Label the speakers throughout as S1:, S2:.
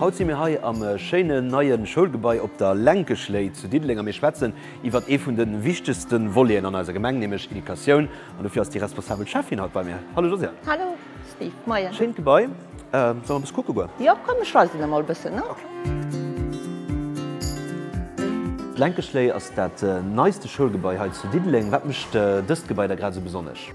S1: Haut si mir hei am schéinen neie Schoulgebai op der Lenkeschléi zu Diddeleng a mir schwätzen iwwert ee vun de wichtegste Voleten an eiser Gemeng, nämlech Educatioun. An dofir ass déi responsabel Schäffin haut bei mir. Hallo Josiane.
S2: Hallo Steve, moien.
S1: Schéint Gebai. Solle mer e bësse kucke goen?
S2: Jo, komm ech weisen der mol e bëssen, ne?
S1: D'Lenkeschléi ass dat neiste Schoulgebai hei zu Diddeleng. Wat mécht dëst Gebai da grad esou besonnesch?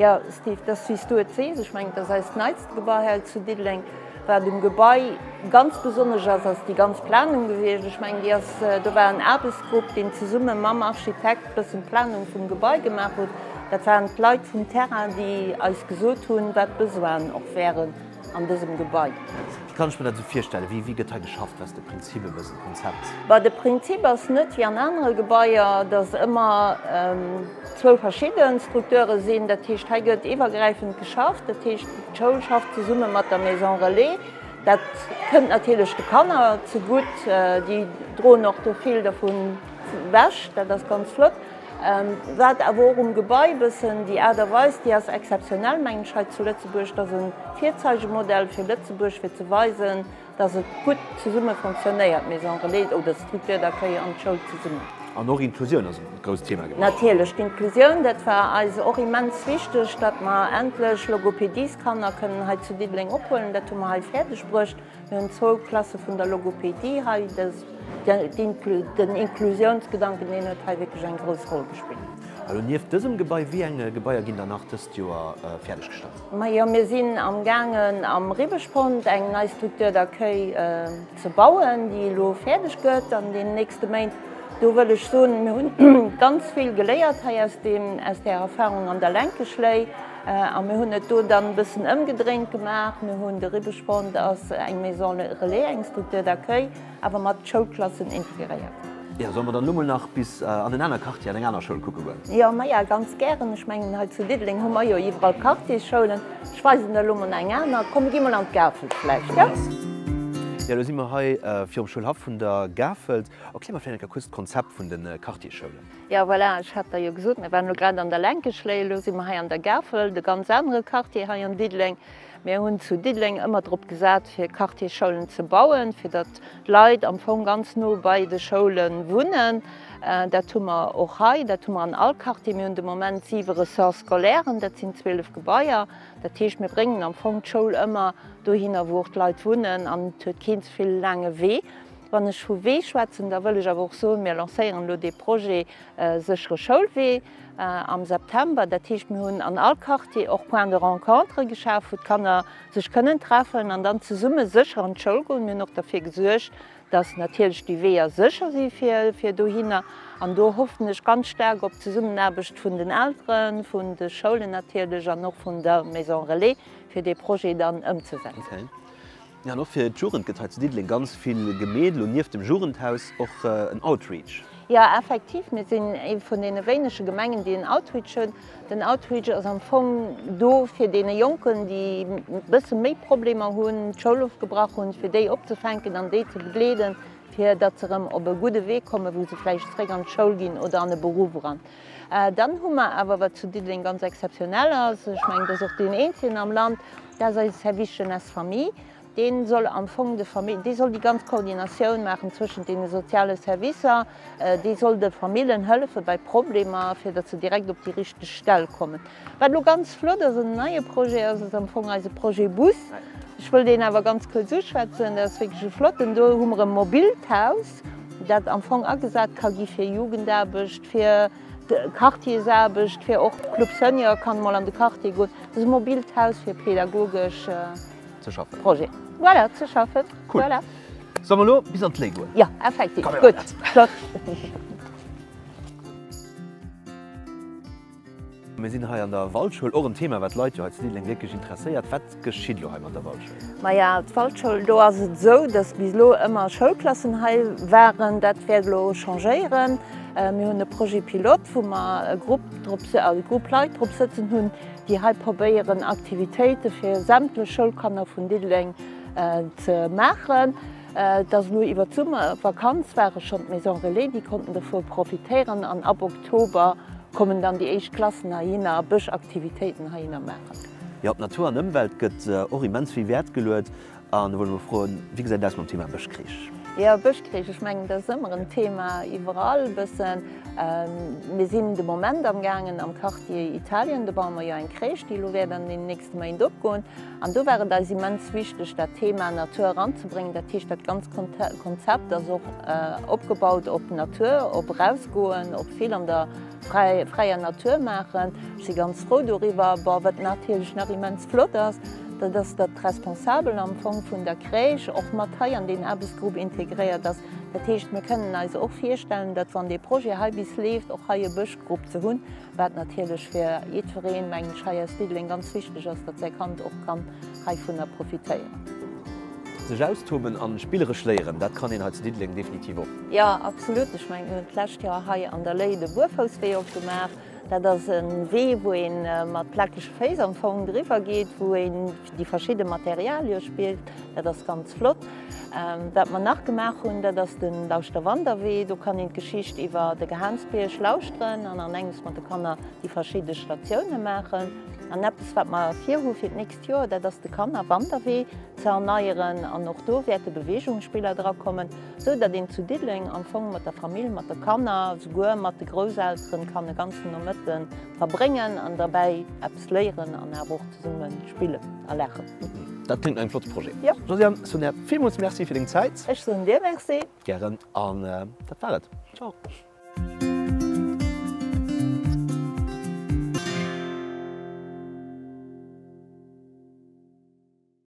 S2: Jo, Steve, et ass wéi s du et sees. Ech mengen, et ass eist neitst Gebai hei zu Diddeleng. Wat um Gebai ganz besonnesch ass, ass déi ganz Planung gewiescht. Ech mengen, déi ass, do war en Aarbechtsgrupp, deen zesumme mam Architekt bëssen d'Planung vum Gebai gemaach huet. Dat waren d'Leit vum Terrain, déi eis gesot hunn, wat d'Besoinen och wären an dësem Gebai.
S1: Wéi kann ech mir dat esou virstellen? Wéi gëtt hei geschafft? Wat ass de Prinzip e bëssen, d'Konzept?
S2: Bah, de Prinzip ass net wéi an anere Gebaier, dass ëmmer zwou verschidde Strukture sinn. Dat heescht, hei gëtt iwwergräifend geschafft. Dat heescht, d'Schoul schafft zesumme mat der Maison Relais. Dat kënnt natierlech de Kanner zegutt. Déi droen och do vill dervun ewech. Dat ass ganz flott. Wat awer och um Gebai bëssen, déi Aart a Weis, déi ass exzeptionell, mengen ech, hei zu Lëtzebuerg. Dat ass e Virzeigemodell fir Lëtzebuerg, fir ze weisen, dass et gutt zesumme fonctionnéiert, d'Maison relais oder d'Structure d'accueil an d'Schoul zesummen.
S1: An och Inklusioun ass e grousst Thema gewiescht.
S2: Natierlech, d'Inklusioun, dat war eis och immens wichteg, datt mer endlech Logopedieskanner kënnen hei zu Diddeleng ophuelen. Dat hu mer hei fäerdeg bruecht. Mir hunn zwou Klasse vun der Logopedie hei. Den Inklusiounsgedanken, deen huet hei wierklech eng grouss Roll gespillt.
S1: Elo nieft dësem Gebai, wéi eng Gebaier ginn dann nach dëst Joer fäerdeg gestallt?
S2: Majo, mir sinn am gaangen am Ribeschpont eng nei Structure d'accueil ze bauen, déi elo fäerdeg gëtt an deenen nächste Méint. Do wëll ech soen, mir hunn ganz vill geléiert hei aus deem, aus där Erfahrung an der Lenkeschléi. A mir hunn et do dann e bëssen ëmgedréint gemaach. Mir hunn de Ribeschpont ass eng Maison relais, eng Structure d'accueil, awer mat Schoulklassen integréiert.
S1: Jo, solle mer dann elo mol nach bis an en aner Quartier, an eng aner Schoul kucke goen?
S2: Jo, maja, ganz gären. Ech mengen, hei zu Diddeleng hu mer jo iwwerall Quartiersschoulen. Ech weisen der elo mol eng aner. Komm, mir gi mol an d'Gafelt vläicht, jo?
S1: Jo, elo si mer hei virum Schoulhaff vun der Gafelt. Erklär mer vläicht eng Kéier kuerz d'Konzept vun de Quartiersschoulen.
S2: Jo, voilà, ech hat der jo gesot, mir waren elo grad an der Lenkeschléi, elo si mer hei an der Gafelt, e ganz anere Quartier hei an Diddeleng. Mir hunn zu Diddeleng ëmmer drop gesat, fir Quartiersschoulen ze bauen, fir datt d'Leit am Fong ganz no bei de Schoule wunnen. Dat hu mer och hei, dat hu mer an all Quartier. Mir hunn de Moment siwe Ressorts scolairen, dat sinn 12 Gebaier. Dat heescht, mir bréngen am Fong d'Schoul ëmmer dohinner, wou och d'Leit wunnen an et huet keen ze vill laange Wee. Wann ech vu Wee schwätzen, da wëll ech awer och soen, mir lancéieren elo dee Projet Séchere Schoulwee am September. Dat heescht, mir hunn an all Quartier och Points de rencontre geschaf, wou d'Kanner sech kënnen treffen an dann zesumme sécher an d'Schoul goen. Mir hunn och derfir gesuergt, dass natierlech déi Weeër sécher si fir dohinner. An do hoffen ech ganz staark op d'Zesummenaarbecht vun den Elteren, vun de Schoulen natierlech an och vun der Maison Relais, fir dee Projet dann ëmzesetzen.
S1: Jo, an och fir d'Jugend gëtt hei zu Diddeleng ganz vill gemeet. Elo nieft dem Jugendhaus och en Outreach.
S2: Jo, effektiv, mir sinn ee vun deene wéinege Gemengen, déi en Outreach hunn. Den Outreach ass am Fong do, fir deene Jonken, déi e bësse méi Problemer hunn, d'Schoul ofgebrach hunn, fir déi opzefänken an déi ze begleeden, fir datt se erëm op e gudde Wee kommen, wou se vläicht zeréck an d'Schoul ginn oder an e Beruff eran. Dann hu mer awer, wat zu Diddeleng ganz exzeptionell ass, ech mengen, dat ass och deen eenzegen am Land, dat ass eise Service Jeunesse Famille. Dee soll am Fong de Famille, dee soll déi ganz Koordinatioun maachen zwëschent deene soziale Servicer, dee soll de Famillen hëllefe bei Problemer, fir datt se direkt op déi richteg Stell kommen. Wat elo ganz flott ass, en neie Projet ass, ass am Fong eise Projet Bus. Ech wëll deen awer ganz kuerz uschwätzen, dat ass wierklech e flotten. Do hu mer e mobilt Haus, dat am Fong agesat ka gi fir Jugendaarbecht, fir Quartiersaarbecht, fir och Club Senior kann emol an de Quartier goen. Dat ass e mobilt Haus fir pedagogesch
S1: Ze schaffen.
S2: Projeten. Voilà, ze schaffen.
S1: Cool.
S2: Voilà.
S1: Solle mer elo bis an d'Léi goen?
S2: Jo, effektiv. Gutt. Flott.
S1: Mir sinn hei an der Waldschoul, och en Thema, wat d'Leit jo hei zu Diddeleng wierklech interesséiert. Wat geschitt elo hei mat der Waldschoul?
S2: Maja, d'Waldschoul, do ass et esou, datt bis elo ëmmer Schoulklassen hei waren. Dat wäert elo changéieren. Mir hunn e Projet pilote, wou mer e Grupp drop, e Grupp Leit drop sëtzen hunn, déi hei probéieren, Aktivitéite fir sämtlech Schoulkanner vun Diddeleng ze maachen. Et ass elo iwwer d'Summervakanz ware schonn d'Maison Relais, déi konnten dovu profitéieren an ab Oktober kommen dann déi éischt Klassen heihinner a Bëschaktivitéiten heihinner maachen.
S1: Jo, op Natur an Ëmwelt gëtt och immens vill Wäert geluet. An do wollt ech mol froen, wéi gesäit et aus mam Thema Bëschkrich?
S2: Jo, Bëschkrich, ech mengen, dat ass ëmmer en Thema iwwerall e bëssen. Mir sinn de Moment amgaangen am Quartier Italien, do baue mer jo eng Crèche, déi elo wäert an deenen nächste Méint opgoen. An do war et eis immens wichteg, dat Thema Natur eranzebréngen. Dat heescht, dat ganz Konzept ass och opgebaut op Natur, op erausgoen, op vill an der fräier Natur maachen. Ech si ganz frou doriwwer. Bon, wat natierlech nach immens flott ass, dat ass, datt d'Responsabel am Fong vun der Crèche och mat hei an deen Aarbechtsgrupp integréiert ass. Dat heescht, mir kënnen eis och virstellen, datt, wann dee Projet hei bis leeft, och hei e Bëschgrupp ze hunn, wat natierlech fir jiddwereen, mengen ech, hei aus Diddeleng ganz wichteg ass, datt säi Kand och kann heivunner profitéieren.
S1: Sech austoben an spilleresch léieren, dat kann een hei zu Diddeleng definitiv och.
S2: Jo, absolut. Ech mengen, mir hunn d'lescht Joer hei an der Léi de Buerfousswee opgemaach. Dat ass e Wee, wou ee mat plakege Féiss am Fong driwwer geet, wou een déi verschidde Materialie spillt. Dat ass ganz flott. Wat mer nach gemaach hunn, dat ass de Lauschterwanderwee. Do kann een d'Geschicht iwwer de Gehaansbierg lauschteren an an engems mat de Kanner déi verschidde Statioune maachen. An eppes, wat mer virhu fir d'nächst Joer, dat ass de Kannerwanderwee ze erneieren. An och do wäerte Beweegungsspiller drakommen, sou datt een zu Diddeleng am Fong mat der Famill, mat de Kanner, souguer mat de Grousselteren kann e ganzen Nomëtte verbréngen an derbäi eppes léieren an awer och zesumme spillen a laachen.
S1: Dat kléngt no engem flotte Projet.
S2: Jo.
S1: Josiane Sonner, villmools Merci fir deng Zäit.
S2: Ech soen dir Merci.
S1: Gären. An dat war et. Ciao.